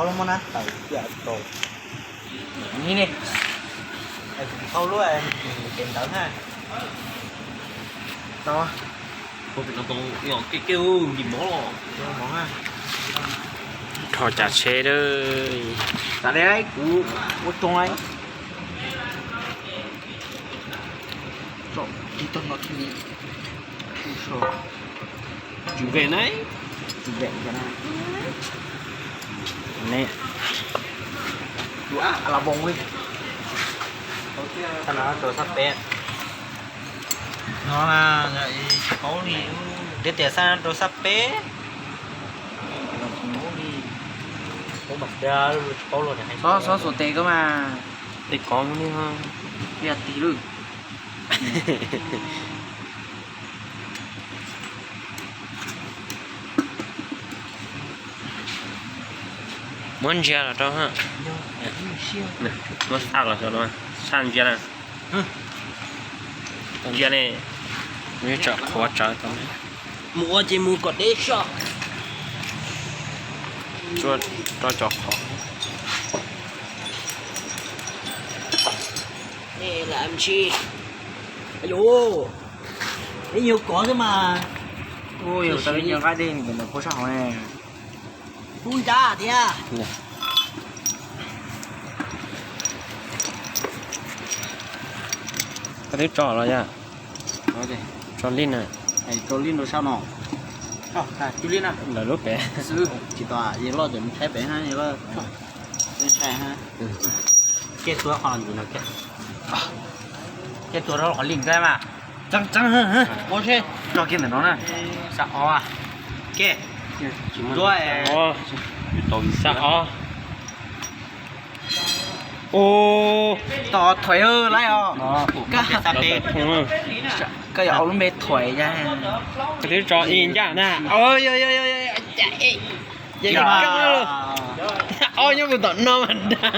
Los muab nab tawm tiam rau ni ne. Tau lub tes ntawd na. Tau. Rho cas tsheb lawm. Tam li kuv ua rooj. Tsum vem na. Tsum vem ne. Tus a la voos li. Tau no rau sab peb. No tsis paub li. Tias tias xab rau sab peb. Paub mas tsis paub los. Xob xob xuas tes koj mas. Tes kov li. Yog tis lwj. Muab ntsia los rau ha. Muab xa los rau, xa ntsia na. Ntsia ne. Tsam qhuav tsawv tau. Mus ua ces mus kom deb soj. Tsuas rau cov qhov. Lam tsis. Yus, ib nyuag kov xwb mas. Ua yus tau ib nyuag qab dej ntawm puag sab hauv ne. Kub ncab thiab. Koj twb tso los yog? Tso lij na. Tso lij rau sab no. Lawv lub pem xwb. Tsis tau, yog loj ces mus tshaib pem ha, yog loj ntshai ha. Kev tuav qhov ntawd no, kev tuav rau qhov lij ntawd mas. Tseeb tseeb, ua seb tso kiag ntawm no na. Xab ob, kev tuav, xab ob. Tos Thuam laib os. Koj yog au lub npe Thuam ya. Twb tso ib ncaj na. Ob nyob puag tom no mas dag.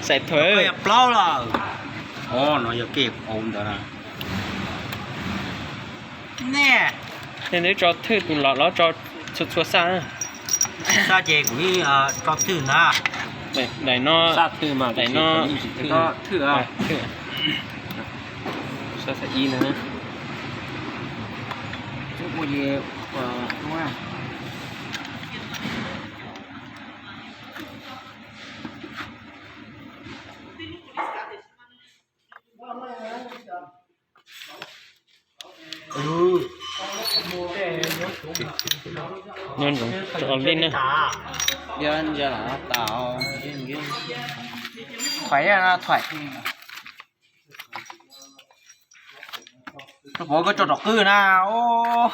Xaim Thuam. Plaub lawm. Os, no yog kev au ntawd na. Nej twb tso thwj tus los los tso txhua txhua xaj. Xaj ces kuv yeej tso thwj ntag. Daim no, daim no, thwj, xaj ib na. Nyob ntsoov tso lij na. Thuam, Thuam. Rau pov koj tso tom qwj na. Muab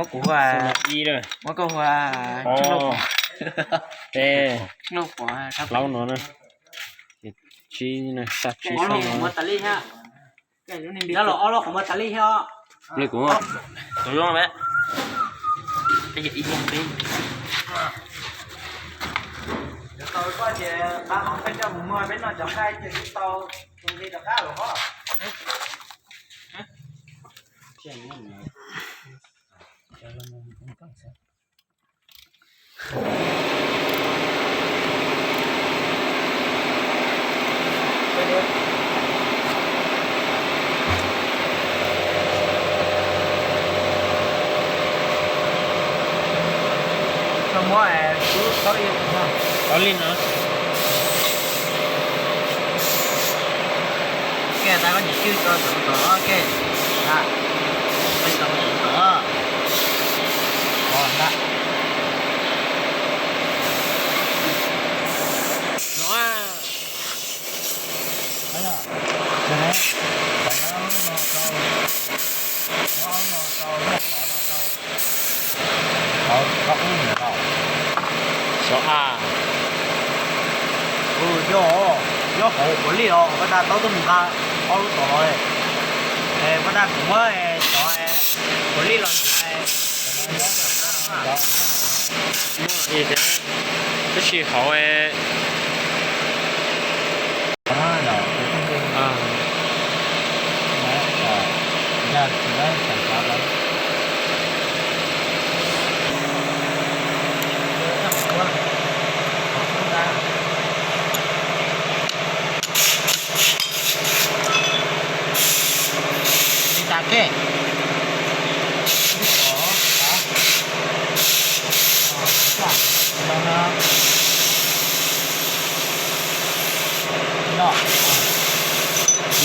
kuv, muab koj hu. Plaub no na. Tsib, xaj tsib, xaj no. Li kuv tus zoo me. Koj muab kub tau li no. Ke tas koj niam cwj tso tod ke. Tso tod. No. Xyov a. Yog, nyob hauv kuv li os, pab tas tau tuaj mus nqa ob lub tod los. Pab tas kuv muab xyov kuv li los. Tab sis hauv.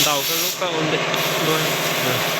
Ntaus koj lub koj ua ntej dua.